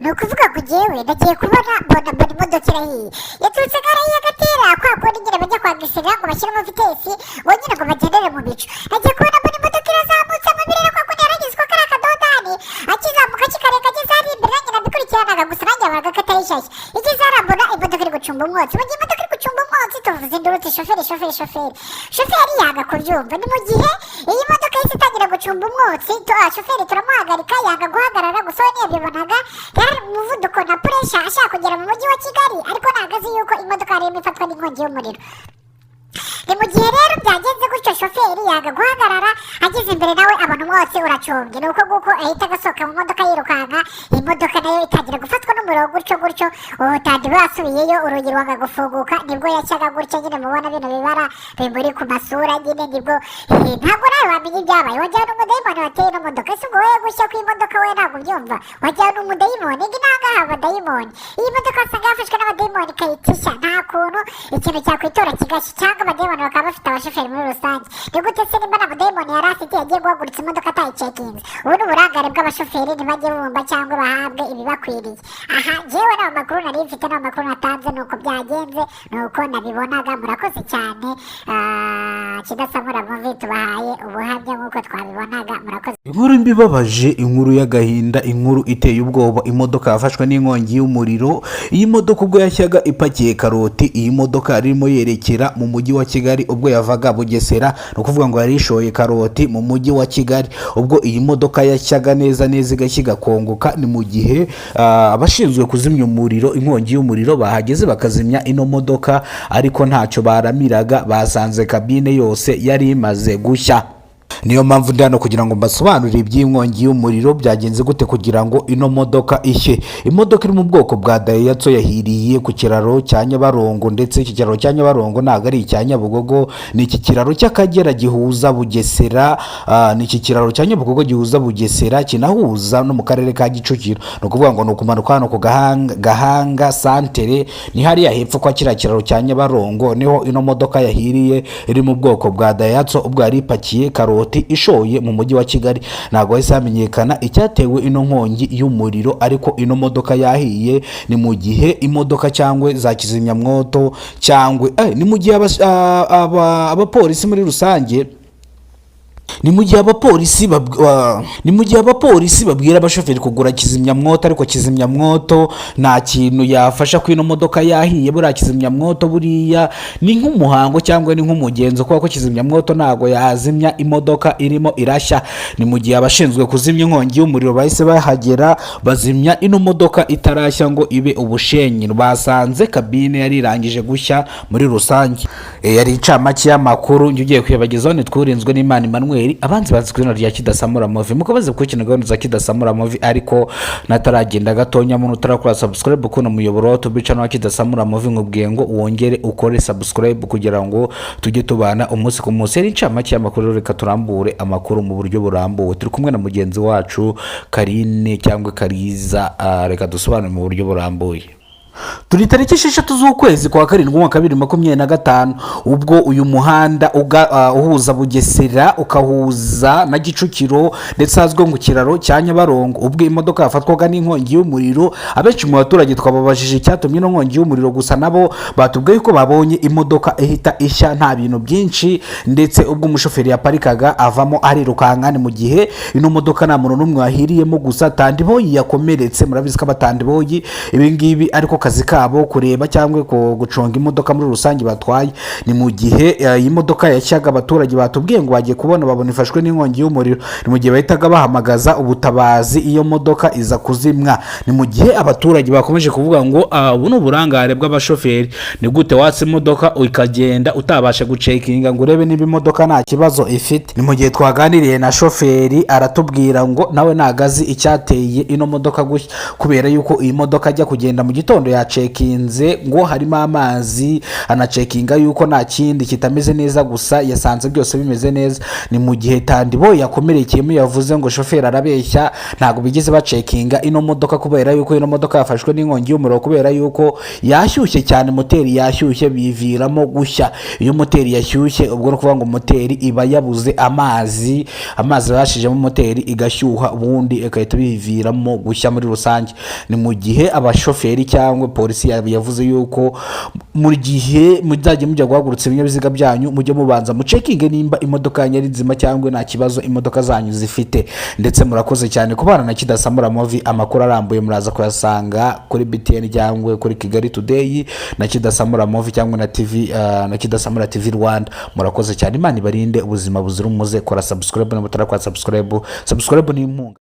Ni ukuvuga ngo njyewe nagiye kubona, mbona imodoka irahiye, yaturutse hariya gatera kwa kundi nyine bajya kwa gisera ngo bashyiremo vitesse, ngo nyine ngo bagendere mu bicu. Nagiye kubona, mbona imodoka irazamutse mu birere, kwa kundi yarageze ko kari akadodani, akizamuka kikarenga, ageze hariya imbere. Nanjye nabikurikiranaga gusa, nanjye yabonaga ko atari shyashya. Igeze hariya, mbona imodoka iri gucumba umwotsi. Mu gihe imodoka iri gucumba umwotsi, tuvuze induru, uti: "Shoferi, shoferi, shoferi!" Shoferi yanga kubyumva. Ni mu gihe iyi modoka yahise itangira gucumba umwotsi, shoferi turamuhagarika, yanga guhagarara. Gusa we ntiyabibonaga, yari mu muvuduko na pressure, ashaka kugera mu mujyi wa Kigali, ariko ntabwo azi yuko imodoka yarimo ifatwa n'inkongi y'umuriro. Ni mu gihe rero byagenze gutyo, shoferi yanga guhagarara, ageze imbere nawe abona umwotsi uracumbye. Ni uko nguko ahita agasohoka mu modoka yirukanka, imodoka nayo itangira gufatwa n'umuriro gutyo gutyo. Ubutandi basubiyeyo, urugi rwanga gufunguka, nibwo yashyaga gutya nyine. Mubona bino bibara bimuri ku masura nyine, nibwo ntabwo nawe wamenya ibyabaye. Wajyana umudayimoni wateye ino modoka. Ese ubwo wowe gushya kw'imodoka, we ntabwo ubyumva? Wajyana umudayimoni ngi nangaha abadayimoni. Iyi modoka wasanga yafashwe n'abadayimoni ikayitisha. Nta kuntu ikintu cyakwitora kigashya, cyangwa abadayimoni bakaba bafite abashoferi muri rusange. Ni gute se nimba nta mudayimoni yari afite, yagiye guhagurutsa imodoka atayicekinze? Ubu ni uburangare bw'abashoferi, ntibajye bumva cyangwa bahabwe ibibakwiriye. Aha njyewe nta makuru nari mfite, nta makuru natanze, ni uko byagenze, ni uko nabibonaga. Murakoze cyane. Kidasamura Movie tubahaye ubuhamya nk'uko twabibonaga. Murakoze. Inkuru mbi ibabaje, inkuru y'agahinda, inkuru iteye ubwoba: imodoka yafashwe n'inkongi y'umuriro. Iyi modoka ubwo yashyaga ipakiye karoti, iyi modoka yari irimo yerekera mu mujyi wa Kigali ubwo yavaga Bugesera. Ni ukuvuga ngo yari ishoye karoti mu mujyi wa Kigali ubwo iyi modoka yashyaga neza neza, igashya igakongoka. Ni mu gihe abashinzwe kuzimya umuriro, inkongi y'umuriro, bahageze bakazimya ino modoka, ariko ntacyo baramiraga, basanze kabine yose yari imaze gushya. Niyo mpamvu ndi hano kugira ngo mbasobanurire iby'inkongi y'umuriro, byagenze gute kugira ngo ino modoka ishye. Imodoka iri mu bwoko bwa Daihatsu yahiriye ku kiraro cya Nyabarongo, ndetse iki kiraro cya Nyabarongo ntabwo ari icya Nyabugogo, ni iki kiraro cy'Akagera gihuza Bugesera. Ni iki kiraro cya Nyabugogo gihuza Bugesera, kinahuza no mu karere ka Kicukiro. Ni ukuvuga ngo ni ukumanuka hano ku Gahanga santere, ni hariya hepfo kwa kiriya kiraro cya Nyabarongo, niho ino modoka yahiriye iri mu bwoko bwa Daihatsu ubwo yari ipakiye karoti ishoye mu mujyi wa Kigali. Ntabwo hahise hamenyekana icyatewe ino nkongi y'umuriro, ariko ino modoka yahiye. Ni mu gihe imodoka cyangwa za kizimyamwoto cyangwa ni mu gihe abapolisi muri rusange, ni mu gihe abapolisi babwira abashoferi kugura kizimyamwoto, ariko kizimyamwoto nta kintu yafasha ko ino modoka yahiye. Buriya kizimyamwoto buriya ni nk'umuhango cyangwa ni nk'umugenzo, kubera ko kizimyamwoto ntabwo yazimya imodoka irimo irashya. Ni mu gihe abashinzwe kuzimya inkongi y'umuriro bahise bahagera, bazimya ino modoka itarashya ngo ibe ubushenyi. Basanze kabine yari irangije gushya muri rusange. Yari incamake y'amakuru njye ugiye kuyabagezaho, nitwurinzwe n'Imana Emmanuel, abanzi bazi ku izina rya Kidasamura Movie. Mukomeze gukurikirana gahunda za Kidasamura Movie, ariko nataragenda gatonya, muntu utarakora subscribe kuno muyoboro wa YouTube channel wa Kidasamura Movie, nkubwiye ngo wongere ukore subscribe kugira ngo tujye tubana umunsi ku munsi. Yari incamake y'amakuru. Reka turambure amakuru mu buryo burambuwe, turi kumwe na mugenzi wacu Karine cyangwa Kariza. Reka dusobanure mu buryo burambuye. Turi tariki 6 z'ukwezi kwa karindwi, umwaka wa 2025, ubwo uyu muhanda uhuza Bugesera ukahuza na Kicukiro, ndetse hazwi ku kiraro cya Nyabarongo, ubwo imodoka yafatwaga n'inkongi y'umuriro. Abenshi mu baturage twababajije icyatumye ino nkongi y'umuriro, gusa nabo batubwiye ko babonye imodoka ihita ishya nta bintu byinshi, ndetse ubwo umushoferi yaparikaga avamo arirukanka. Ni mu gihe ino modoka nta muntu n'umwe wahiriyemo, gusa tandiboyi yakomeretse. Murabizi ko abatandiboyi ibi ngibi ariko kazi kabo, kureba cyangwa gucunga imodoka muri rusange batwaye. Ni mu gihe iyi modoka yashyaga, abaturage batubwiye ngo bagiye kubona, babona ifashwe n'inkongi y'umuriro. Ni mu gihe bahitaga bahamagaza ubutabazi, iyo modoka iza kuzimwa. Ni mu gihe abaturage bakomeje kuvuga ngo: "Ubu ni uburangare bw'abashoferi. Ni gute watsa imodoka ukagenda utabasha gucekinga ngo urebe niba imodoka nta kibazo ifite?" Ni mu gihe twaganiriye na shoferi, aratubwira ngo nawe ntabwo azi icyateye ino modoka gushya, kubera yuko iyi modoka ajya kugenda mu gitondo. Yacekinze ngo harimo amazi, anacekinga yuko nta kindi kitameze neza, gusa yasanze byose bimeze neza. Ni mu gihe Tandibo yakomerekeyemo yavuze ngo shoferi arabeshya, ntabwo bigeze bacekinga ino modoka, kubera yuko ino modoka yafashwe n'inkongi y'umuriro kubera yuko yashyushye cyane, moteri yashyushye biviramo gushya. Iyo moteri yashyushye, ubwo ni ukuvuga ngo moteri iba yabuze amazi, amazi bashijemo moteri igashyuha, ubundi igahita biviramo gushya muri rusange. Ni mu gihe abashoferi cyangwa polisi yavuze yuko mu gihe muzajya mujya guhagurutsa ibinyabiziga byanyu, mujye mubanza mucekinge nimba imodoka yanyu ari nzima cyangwa nta kibazo imodoka zanyu zifite. Ndetse murakoze cyane kubana na Kidasamura Movie. Amakuru arambuye muraza kuyasanga kuri BTN cyangwa kuri Kigali Today na Kidasamura Movie cyangwa na TV na Kidasamura TV Rwanda. Murakoze cyane, Imana ibarinde ubuzima buzira umuze. Kora subscribe niba utarakora subscribe. Subscribe ni inkunga.